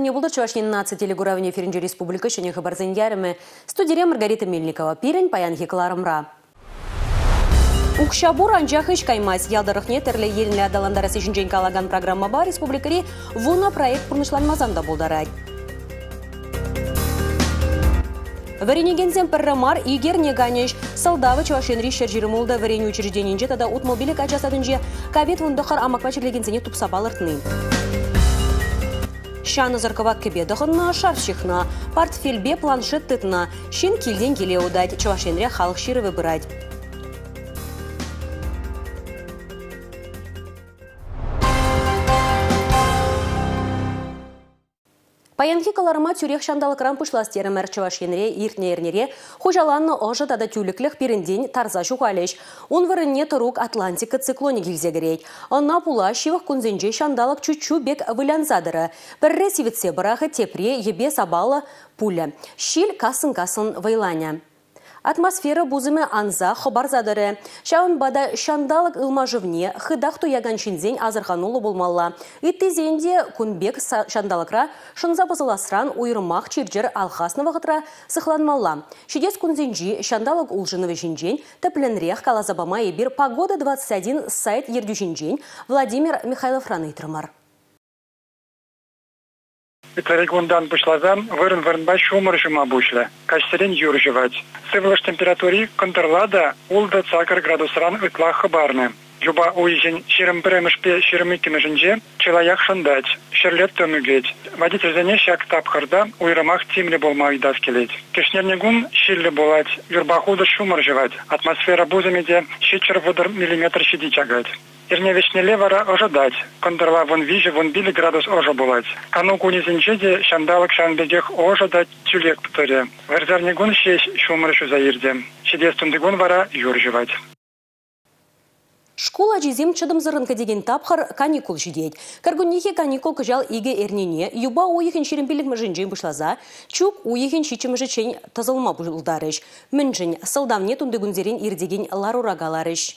тӗлне пултӑр Чӑваш Ен наци телекуравӗн эфирӗнче республика ҫӗнӗ хыпарсен ярӑмӗ. Студире Маргарита Мельникова. Пирӗн паянхи кӑларӑмра. Укҫа пур, анчах ӗҫ каймасть. Ял тӑрӑхне тӗрлӗ енлӗ аталантарасси ҫинчен калакан программӑпа республикӑри вунӑ проект пурнӑҫланмасан та пултарать. Вӗренекенсем пӗрре мар ик эрне канӗҫ. Сӑлтавӗ Чӑваш Енри 126 вӗренӳ учрежденийӗнче тата 65 ача садӗнче ковид-19 амакпа чирлекенсене тупса палӑртни. Ҫанӑсӑр кӑвак кӗпе тӑхӑннӑ, шарф ҫыхнӑ, портфельпе планшет тытнӑ. Ҫын килтен киле утать. Чӑваш Енре халӑх ҫырӑвӗ пырать. Паянхи кӑларӑма тӳрех ҫанталӑкран пуҫлас терӗмӗр. Чӑваш Енре иртнӗ эрнере хуҫаланнӑ ӑшӑ тата тӳлӗклӗх пирӗнтен тарса ҫухалӗҫ. Ун вырӑнне тӑрук Атлантика циклонӗ килсе кӗрет. Ӑна пула ҫывӑх кунсенче ҫанталӑк чуччу пек вылянса тӑрӗ. Пӗрре сивӗтсе пӑрахӗ, тепре йӗпе-сапаллӑ пулӗ. Ҫил кассӑн-кассӑн вӑйланӗ. Атмосфера пусӑмӗ анса хӑпарса тӑрӗ. Ҫавӑнпа та ҫанталӑк ылмашӑвне хытах туякан ҫынсен асӑрхануллӑ пулмалла. Ыттисен те кун пек ҫанталӑкра шӑнса пӑсӑласран уйрӑмах чир-чӗр алхаснӑ вӑхӑтра сыхланмалла. Ҫитес кунсенчи ҫанталӑк улшӑнӑвӗ ҫинчен тӗплӗнрех каласа пама эпир Погода 21 сайт ертӳҫинчен Владимир Михайловран ыйтрӑмӑр. Ытларикунтан пуҫласа вырӑн-вырӑнпа ҫумӑр ҫума пуҫлӗ, каҫсерен юр ҫӑвать. Сывлӑш температури кӑнтӑрла та ултӑ-сакӑр градусран ытла хӑпарнӑ. Юпа уйӑхӗн 21-мӗшпе 22-мӗшӗнче чылаях шӑнтать, ҫӗрле тӑм ӳкет. Водительсене ҫак тапхӑрта уйрӑмах тимлӗ пулма ыйтас килет. Кӗҫнерникун ҫиллӗ пулать, юрпа хутӑш ҫумӑр ҫӑвать, атмосфера пусӑмӗ те 730 миллиметр ҫити чакать. Эрне вӗҫнелле вара ӑшӑтать, кӑнтӑрла 13-15 градус ӑшӑ пулать. Кану кунӗсенче те ҫанталӑк ҫавӑн пекех ӑшӑ та тӳлек тӑрӗ. Вырсарникун ҫеҫ ҫумӑр ҫуса иртӗ. Ҫитес тунтикун вара юр ҫӑвать. Шкул ачисем чӑтӑмсӑррӑн кӗтекен тапхӑр каникул ҫитет. Кӗркуннехи каникул кӑҫал икӗ эрнене юпа уйӑхӗн 25-мӗшӗнчен пуҫласа чӳк уйӑхӗн 7-мӗшӗччен тӑсӑлма пултарӗҫ. Мӗншӗн? Сӑлтавне тунтикунсерен иртекен ларура каларӗҫ.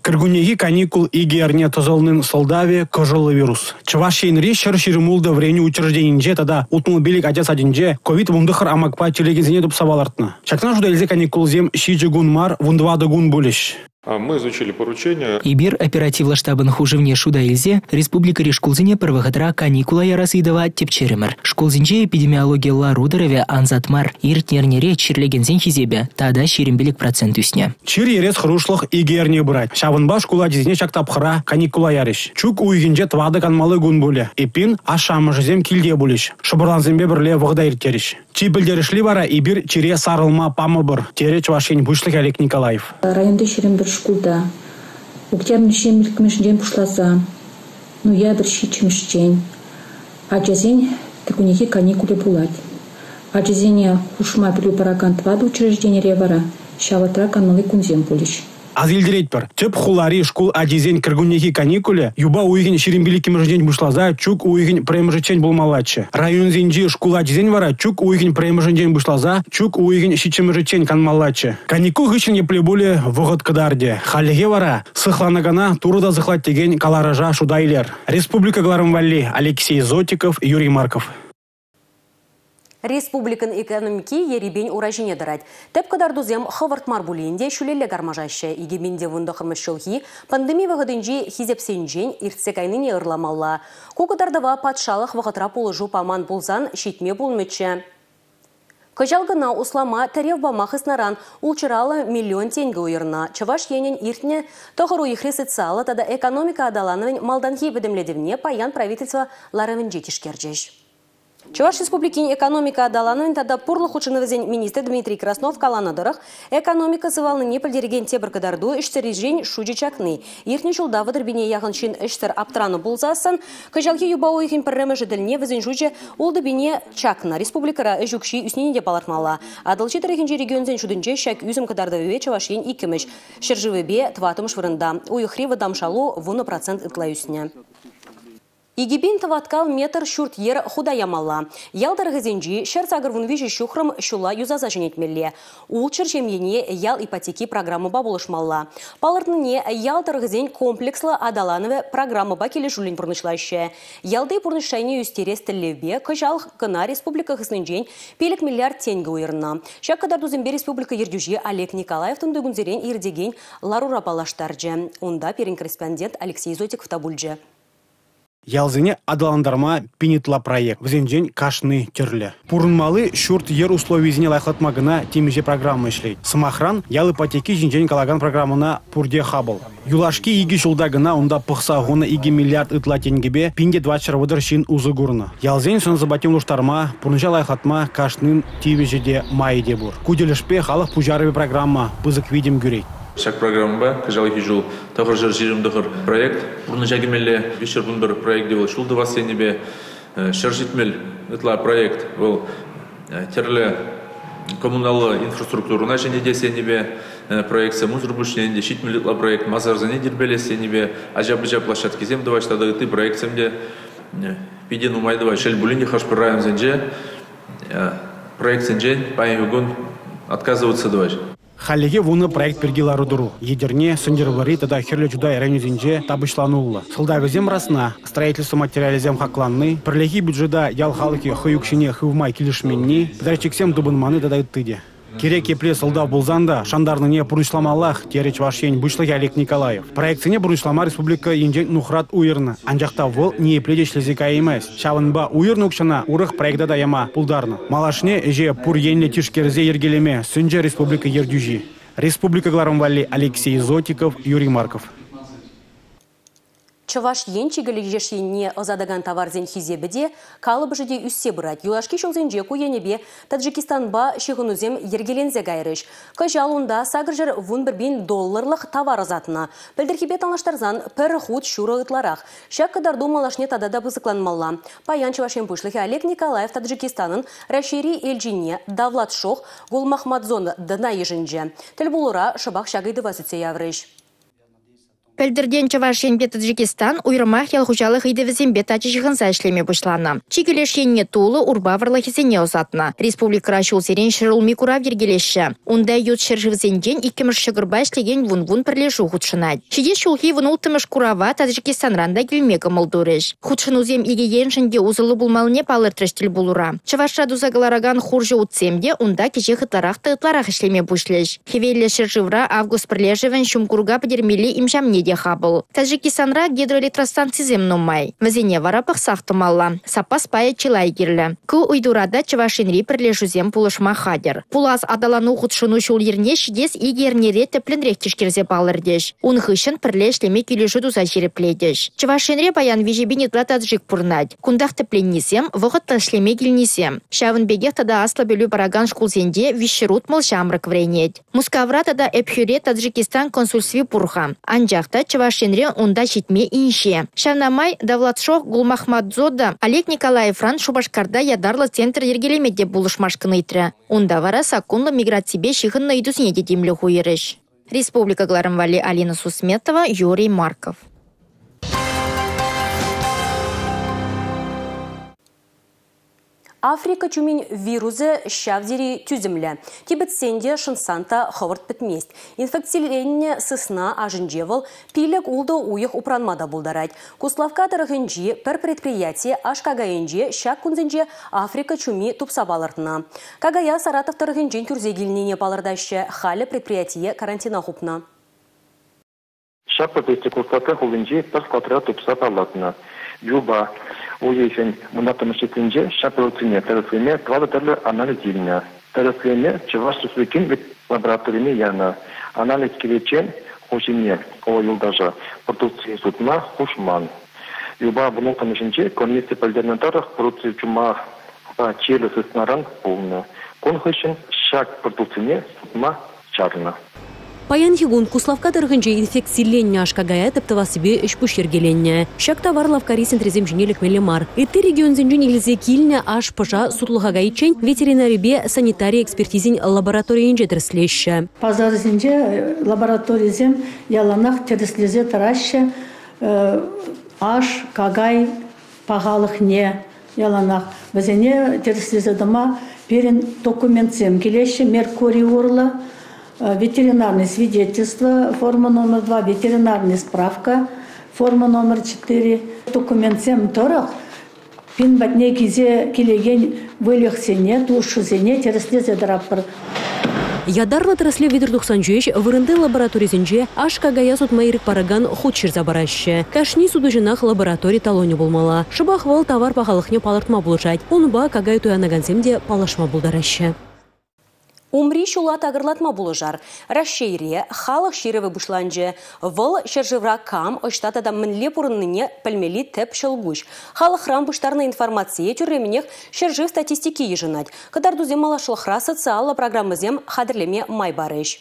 Кӗркуннехи каникул икӗ эрне тӑсӑлнин сӑлтавӗ – кӑшӑллӑ вирус. Чӑваш Енри 126 вӗренӳ учрежденинче тата 65 ача садӗнче ковид-19 амакпа чирлекенсене тупса палӑртнӑ. Ҫакна шута илсе каникулсем 7 кун мар, 14 кун пулӗҫ. Мы изучили поручение. Эпир оперативлӑ штабӑн хушӑвне шута илсе республикӑри шкулсене пӗр вӑхӑтра каникула ярас ыйтӑва тӗпчерӗмӗр. Шкулсенче эпидемиологи лару-тӑрӑвӗ ансат мар. Иртнӗ эрнере чирлекенсен хисепӗ тата 25% ӳснӗ. Чир ерес хӑрушлӑх икӗ эрне пырать. Ҫавӑнпа шкул ачисене ҫак тапхӑра каникула ярӗҫ. Чӳк уйӑхӗнче 4 канмалли кун пулӗ. Эппин, ашшӗ-амӑшӗсем килте пулӗҫ. Шӑпӑрлансемпе пӗрле вӑхӑта ирттерӗҫ. Чи пӗлтерӗшли вара эпир чире сарӑлма памӑпӑр, терӗ Чӑваш Ен Пуҫлӑхӗ Олег Николаев. Районти 21 шкулта октябрь 22-мӗшӗнчен пуҫласа ноябрь 7-мӗшчен ачасен кӗркуннехи каникулӗ пулать. Ачасене хушма пӗлӳ паракан 4 учрежденире вара ҫавӑтра канмалли кунсем пулӗҫ. Аса илтеретпӗр, тӗп хулари шкул ачисен кӗркуннехи каникулӗ юпа уйӑхӗн 25-мӗшӗнчен пуҫласа чӳк уйӑхӗн 1-мӗшӗччен пулмаллаччӗ. Районсенчи шкул ачисен вара чӳк уйӑхӗн 1-мӗшӗнчен пуҫласа чӳк уйӑхӗн 7-мӗшӗччен канмаллаччӗ. Каникул хыҫҫӑн епле пулӗ, вӑхӑт кӑтартӗ. Хальлӗхе вара сыхланакана Турӑ та сыхлать текен каларӑша шута илер. Республика кӑларӑм валли Алексей Зотиков, Юрий Марков. Республикӑн экономики ерипен ура ҫине тӑрать. Тӗп кӑтартусем хӑвӑрт мар пулин те ҫӳлелле кармашаҫҫӗ. 2019 ҫулхи пандеми вӑхӑтӗнчи хисепсенчен иртсе кайнине ырламалла. Ку кӑтартӑва патшалӑх вӑхӑтра пулӑшу паман пулсан ҫитме пулмӗччӗ. Кӑҫал кӑна услама тӗрев пама хыснаран улчӑраллӑ миллион тенкӗ уйӑрнӑ. Чӑваш Енӗн иртнӗ тӑхӑр уйӑхри социаллӑ тата экономика аталанӑвӗн малтанхи пӗтӗмлетӗвне паян правительство ларӑвӗнче тишкерчӗҫ. Чӑваш Республикин экономика аталанӑвӗн тата пурлӑх хутшӑнӑвӗсен министрӗ Дмитрий Краснов каланӑ тӑрӑх, экономика сывалнине пӗлтерекен тепӗр кӑтарту ӗҫсӗррисен шучӗ чакни. Иртнӗ ҫулта 30 000 яхӑн ҫын ӗҫсӗр аптранӑ пулсассӑн, кӑҫалхи юпа уйӑхӗн пӗрремӗшӗ тӗлне вӗсен шучӗ 6 000 чакнӑ. Республикӑра ӗҫ укҫи ӳснине те палӑртмалла. Атӑлҫи тӑрӑхӗнчи регионсен шутӗнче ҫак ӳсӗм кӑтартӑвӗпе Чӑваш Ен иккӗмӗш, ҫӗршывӗпе 4-мӗш вырӑнта. Уйӑхри вӑтам шалу 10% ытла ӳснӗ. 2 000 тӑваткал метр ҫурт-йӗр хута ямалла. Ял тӑрӑхӗсенчи 183 ҫухрӑм ҫула юсаса ҫӗнетмелле. 600 ҫемьене ял ипотеки программӑпа пулӑшмалла. Палӑртнине ял тӑрӑхӗсен комплекслӑ аталанӑвӗ программӑпа килӗшӳллӗн пурнӑҫлаҫҫӗ. Ялти пурнӑҫ шайне ӳстерес тӗллевпе кӑҫал кӑна республика хыснинчен 5 миллиард тенкӗ уйӑрнӑ. Ҫак кӑтартусемпе республика ертӳҫи Олег Николаев тунтикунсерен иртекен ларура паллаштарчӗ. Унта пирӗн корреспондент Алексей Зотиков та пулчӗ. Ялсене аталантарма пин ытла проект, вӗсенчен кашни тӗрлӗ. Пурӑнмалли ҫурт-йӗр условийӗсене лайӑхлатма кӑна темиҫе программа ӗҫлет. Сӑмахран, ял ипотеки ҫинчен калакан программӑна пурте хапӑл. Юлашки 2 ҫулта кӑна унта пӑхса хунӑ 2 миллиард ытла тенкӗпе 1430 ҫын усӑ курнӑ. Ялсен сӑн-сӑпатне улӑштарма, пурнӑҫа лайӑхлатма кашнин тивӗҫӗ те, майӗ те пур. Ку тӗлӗшпе халӑх пуҫарӑвӗ программа пысӑк витӗм кӳрет. Ҫак программӑпа кӑҫалхи ҫул 929 проект пурнӑҫа кӗмелле, 311 проект вӑл ҫул тӑвас енӗпе, 170 ытла проект вӑл тӗрлӗ коммуналлӑ инфраструктурӑна ҫӗнетес енӗпе проектсем, унсӑр пуҫне ӗнтӗ 70 ытла проект масарсене тирпейлес енӗпе, ача-пӑча площадкисем тӑваҫ тата ытти проектсем те питӗ нумай тӑваҫ. Шел пулин те, хӑш-пӗр районсенче проектсенчен паянхи кун отказываться тӑваҫ. Хальлӗхе 10 проект пирки лару-тӑру. Етӗрне, Сӗнтӗрвӑрри тата Хӗрлӗ Чутай районӗсенче тапӑҫлануллӑ. Сӑлтавӗсем расна: строительство материалӗсем хакланни, пӗрлехи бюджета ял халӑхӗ хӑй укҫине хывма килӗшменни, подрядчиксем тупӑнманни тата ытти те. Кирек епле сӑлтав пулсан та шантарнине пурнӑҫламаллах, терӗ Чӑваш Ен Пуҫлӑхӗ Олег Николаев. Проектсене пурнӑҫлама республика енчен нухрат уйӑрнӑ, анчах та вӑл ниепле те ӗҫлесе каяймасть. Ҫавӑнпа уйӑрнӑ укҫана урӑх проекта та яма пултарнӑ. Малашне ӗҫе пур енлӗ тишкерсе йӗркелеме сӗнчӗ республика ертӳҫи. Республика кӑларӑм валли Алексей Зотиков, Юрий Марков. Чӑваш Ен чикӗ леш енне ӑсатакан таварсен хисепӗ те, калӑпӑшӗ те ӳссе пырать. Юлашки ҫулсенче ку енӗпе Таджикистанпа ҫыхӑнусем йӗркеленсе кайрӗҫ. Кӑҫал унта 811 000 долларлӑх тавар ӑсатнӑ. Пӗлтӗрхипе танлаштарсан пӗр хут ҫурӑ ытларах. Ҫак кӑтарту малашне тата та пысӑкланмалла. Паян Чӑваш Ен Пуҫлӑхӗ Олег Николаев Таджикистанӑн Раҫҫейри элчине Давлатшох Гулмахмадзодӑна йышӑнчӗ. Тӗлпулура шӑпах ҫак ыйтӑва сӳтсе яврӗҫ. Пӗлтӗртен Чӑваш Енпе Таджикистан уйрӑмах ял хуҫалӑх ыйтӑвӗсемпе тачӑ ҫыхӑнса ӗҫлеме пуҫланӑ. Чикӗ леш енне тулӑ, урпа вӑрлӑхӗсене ӑсатнӑ. Республикӑра ҫулсерен ҫӗрулми курав йӗркелеҫҫӗ. Унта ют ҫӗршывсенчен иккӗмӗш ҫӑкӑрпа ӗҫлекен вун-вун пӗрлешӳ хутшӑнать. Ҫитес ҫулхи 16-мӗш курава Таджикистанран та килме кӑмӑл турӗҫ. Хутшӑнусем икӗ еншӗн те усӑллӑ пулмаллине палӑртрӗҫ тӗлпулура. Чӑвашра туса кӑларакан хурҫӑ утсем те унта кӗҫех ытларах та ытларах ӗҫлеме пуҫлӗҫ. Хӗвеллӗ ҫӗршывра август пӗрлешӗвӗн ҫум курӑка пӗтермелли имҫамне те хапӑл. Таджикистанра гидроэлектростанцисем нумай. Вӗсене вара пӑхсах тӑмалла. Саппас пайӗ чылай кирлӗ. Ку ыйтура та Чӑваш Енри пӗрлешӳсем пулӑшма хатӗр. Пулас аталану хутшӑну ҫул-йӗрне ҫитес икӗ эрнере тӗплӗнрех тишкерсе палӑртӗҫ. Ун хыҫҫӑн пӗрле ӗҫлеме килӗшӳ туса ҫирӗплетӗҫ. Чӑваш Енре паян 3 000 ытла таджик пурӑнать. Кунтах тӗпленнисем, вӑхӑтлӑ ӗҫлеме килнисем. Ҫавӑн пекех тата аслӑ пӗлӳ паракан шкулсенче 360 ҫамрӑк вӗренет. Мускавра тата Ӗпхӳре Таджикистан консульстви пур-ха. Анчах та Чӑваш Енре унта ҫитме инҫе. Ҫавна май Давлатшох Гулмахмадзода Олег Николаевран Шупашкарта ятарлӑ центр йӗркелеме те пулӑшмашкӑн ыйтрӗ. Унта вара саккунлӑ миграципе ҫыхӑннӑ ыйтусене те тимлӗх уйӑрӗҫ. Республика кӑларӑм валли Алина Сусметова, Юрий Марков. Африка чумин вирусӗ ҫав тери тӳсӗмлӗ. Типӗтсен те, шӑнтсан та хӑвӑрт пӗтмест. Инфекциленнӗ сысна ашӗнче вӑл 5-6 уйӑх упранма та пултарать. Куславкка тӑрӑхӗнчи пӗр предприяти аш какайӗнче ҫак кунсенче Африка чуми тупса палӑртнӑ. Какая Саратов тӑрӑхӗнчен кӳрсе килнине палӑртаҫҫӗ. Халӗ предприятие карантина хупнӑ. Ҫак продукцие Куславкка хулинчи пӗр складра тупса палӑртнӑ. Юпа уйӑхӗн 16-мӗш числинче ҫак продукцине тӗрӗслеме 4 тӗрлӗ анализ илнӗ. Тӗрӗслеме Чӑваш Республикин лабораторине янӑ. Анализ киличчен хуҫине, о юлташа, продукцие сутма хушман. Юпа 16-мӗшӗнче комисси пӗлтернӗ тӑрӑх продукци чумапа чирлӗ сыснаран пулнӑ. Кун хыҫҫӑн ҫак продукцине сутма чарнӑ. Паянхи кун Куславкка тӑрӑхӗнче инфекциленнӗ аш какая тӗп тӑвассипе ӗҫ-пуҫ йӗркеленнӗ. Ҫак тавар лавккари сентресем ҫине лекмелле мар. Ытти регионсенчен илсе килнӗ аш-пӑша сутлӑха кайиччен ветеринарипе санитари экспертизин лабораторийӗнче тӗрӗслеҫҫӗ. Пасарсенче лабораторисем яланах тӗрӗслесе тӑраҫҫӗ. Аш, какай. пахалӑхне яланах вӗсене тӗрӗслесе тӑма пирӗн документсем килеҫҫӗ Меркурий урлӑ, ветеринарное свидетельство форма номер 2, ветеринарная справка форма номер 4. Документсем тӑрӑх пин патне килсе килекен выльӑхсене, тушшусене тӗрӗслесе тӑратпӑр. Ядарлӑ тӗрӗслев витӗр тухсан ҫеҫ вырӑнти лабораторисенче аш-какая сутма ирӗк паракан хут ҫырса параҫҫӗ. Кашни сутуҫӑнах лаборатори талонӗ пулмалла. Шӑпах вӑл тавар пахалӑхне палӑртма пулӑшать. Унпа какай туянакансем те паллашма пултараҫҫӗ. Умри ҫула такӑрлатма пулӑшар. Раҫҫейре халӑх ҫырӑвӗ пуҫланчӗ. Вӑл ҫӗршывра кам, ӑҫта тата мӗнле пурӑннине пӗлмелли тӗп ҫӑлкуҫ. Халӑхран пуҫтарнӑ информацие тӳрремӗнех ҫӗршыв статистики йышӑнать. Кӑтартусем малашлӑхра социаллӑ программӑсем хатӗрлеме май парӗҫ.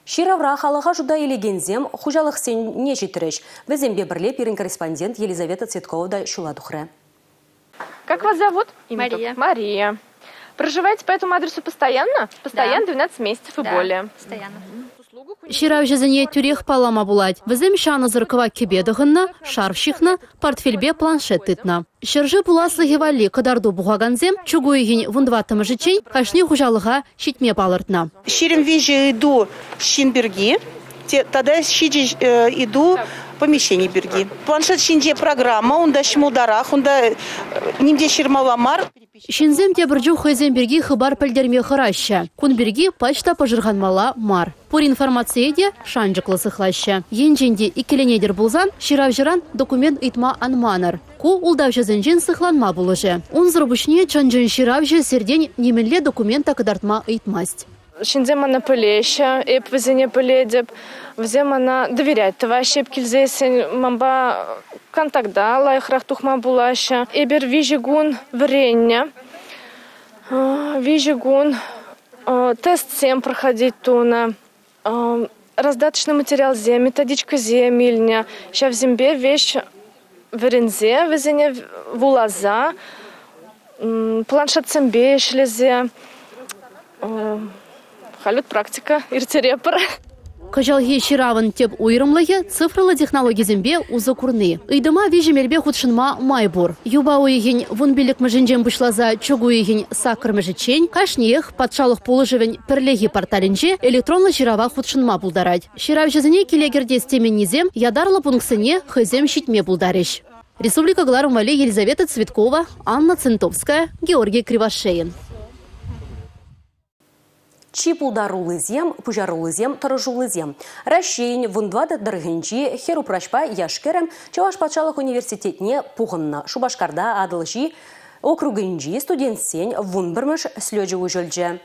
Ҫыравра халӑха шута илекенсем хуҫалӑхсене ҫитрӗҫ. Вӗсемпе пӗрле пирӗн корреспондент Елизавета Цветкова та ҫула тухрӗ. Как вас зовут? Мария. Мария. Проживаете по этому адресу постоянно? Постоянно, Да. 12 месяцев и Да, более. постоянно. Ҫыравҫӑсене тӳрех паллама пулать. Вӗсем ҫанӑсӑр кӑвак кӗпе тӑхӑннӑ, шарф ҫыхнӑ, портфельпе планшет тытнӑ. Ҫӗршыв пуласлӑхӗ валли кӑтарту пухакансем чӳк уйӑхӗн 14-мӗшӗччен кашни хуҫалӑха ҫитме палӑртнӑ. 23 ыйту ҫын пирки, тата 7 ыйту помещени пирки. Планшет ҫинче программа, унта ҫӑмӑлтарах, унта ним те ҫырмалла мар. Ҫынсем тепӗр чух хӑйсем пирки хыпар пӗлтерме хӑраҫҫӗ. Кун пирки пач та пӑшӑрханмалла мар. Пур информацие те шанчӑклӑ сыхлаҫҫӗ. Енчен те иккӗленетӗр пулсан ҫыравҫӑран документ ыйтма ан манӑр. Ку ултавҫӑсенчен сыхланма пулӑшӗ. Унсӑр пуҫне чӑн-чӑн ҫыравҫӑ сиртен нимӗнле документ та кӑтартма ыйтмасть. Ҫынсем мана пӗлеҫҫӗ, эп вӗсене пӗлетӗп. Вӗсем мана доверять тӑваҫҫӗ, эп килсессӗн манпа контакта лайӑхрах тухма пулаҫҫӗ. Эпир 3 кун вӗреннӗ, 3 кун тестсем проходить тунӑ, раздаточный материалсем, методичкӑсем илнӗ. Ҫавсемпе веҫ вӗренсе, вӗсене вуласа, планшетсемпе ӗҫлесе, халь практика ирттеретпӗр. Кӑҫалхи ҫыравӑн тӗп уйрӑмлӑхӗ цифрӑллӑ технологисемпе усӑ курни. Ыйтӑма 3 мелпе хутшӑнма май пур. Юпа уйӑхӗн 15-мӗшӗнчен пуҫласа чӳк уйӑхӗн 8-мӗшӗччен кашниех патшалӑх пулӑшӑвӗн пӗрлехи порталӗнче электронлӑ ҫырава хутшӑнма пултарать. Ҫыравҫӑсене киле кӗртес теменнисем ятарлӑ пунктсене хӑйсем ҫитме пултарӗҫ. Республика кӑларӑм валли Елизавета Цветкова, Анна Центовская, Георгий Кривошеин. Чи пултаруллисем, пуҫаруллисем, тӑрӑшуллисем. Раҫҫейӗн 14 тӑрӑхӗнчи хӗр-упраҫпа яш-кӗрӗм Чӑваш патшалӑх университетне пухӑннӑ. Шупашкарта Атӑлҫи округӗнчи студентсен 11-мӗш слёчӗ уҫӑлчӗ.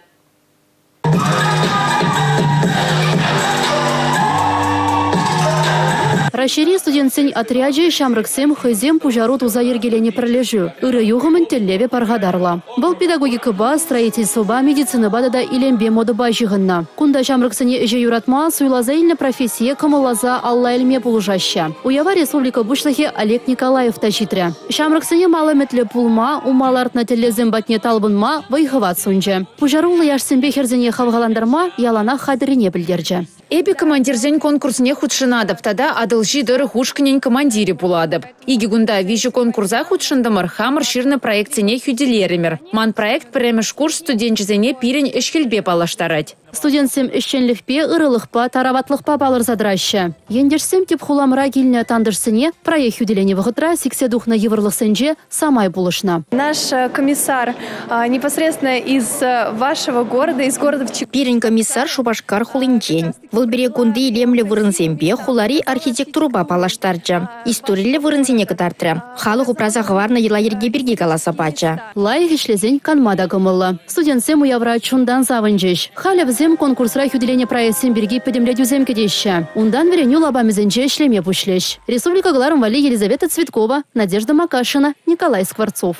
Раҫҫейри студентсен отрячӗ ҫамрӑксем хӑйсем пуҫару туса йӗркеленӗ пӗрлешӳ. Ырӑ юхӑмӑн тӗллевӗ пархатарлӑ. Вӑл педагогикӑпа, строительствӑпа, медицинӑпа тата илемпе модӑпа ҫыхӑннӑ. Кунта ҫамрӑксене ӗҫе юратма, суйласа илнӗ профессие кӑмӑлласа алла илме пулӑшаҫҫӗ. Уява республика Пуҫлӑхӗ Олег Николаев та ҫитрӗ. Ҫамрӑксене мал ӗмӗтлӗ пулма, ума лартнӑ тӗллевсем патне талпӑнма вӑй-хӑват сунчӗ. Пуҫаруллӑ яшсемпе хӗрсене хавхалантарма яланах хатӗррине пӗлтерчӗ. Эпӗ командирсен конкурсне хутшӑнатӑп тата Атӑлҫи тӑрӑх ушкӑнӗн командирӗ пулатӑп. 2 кунта 3 конкурса хутшӑнтӑмӑр, хамӑр ҫырнӑ проектсене хӳтӗлерӗмӗр. Ман проект пӗрремӗш курс студенчӗсене пирӗн ӗҫ-хӗлпе паллаштарать. Студентсем ӗҫченлӗхпе, ырӑлӑхпа, тараватлӑхпа палӑрса тӑраҫҫӗ. Ентешсем тӗп хуламӑра килнӗ тантӑшсене проект хӳтӗленӗ вӑхӑтра сиксе тухнӑ йывӑрлӑхсенче самай пулӑшнӑ. Наш комиссар непосредственно из вашего города, из города Пирӗн комиссар Шупашкар хулинчен. Вӑл пире кунти илемлӗ вырӑнсемпе, хулари архитектурӑпа паллаштарчӗ. Историллӗ вырӑнсене кӑтартрӗ. Халӑх упраса хӑварнӑ йӑла-йӗрке пирки каласа пачӗ. Лайӑх ӗҫлесен канма та кӑмӑллӑ. Студентсем уявра чунтан савӑнчӗҫ. Халӗ вӗсем конкурсра хӳтӗленӗ проектсем пирки пӗтӗмлетӳсем кӗтеҫҫӗ. Унтан вӗренӳ лапамӗсенче ӗҫлеме пуҫлӗҫ. Республика кӑларӑм валли Елизавета Цветкова, Надежда Макашина, Николай Скворцов.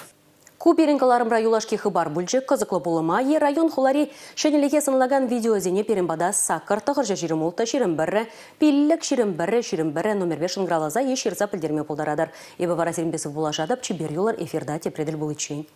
Ку пирӗн кӑларӑмра юлашки хыпар пулчӗ. Кӑсӑклӑ пулӑма е район хулари ҫӗнӗлӗхе сӑнлакан видеосене пирӗн пата 8 926 21 5 21 21 номерпе шӑнкӑравласа е ҫырса пӗлтерме пултаратӑр. Эпӗ вара сирӗнпе сывпуллашатӑп. Чипер юлӑр эфирта тепре тӗл пуличчен.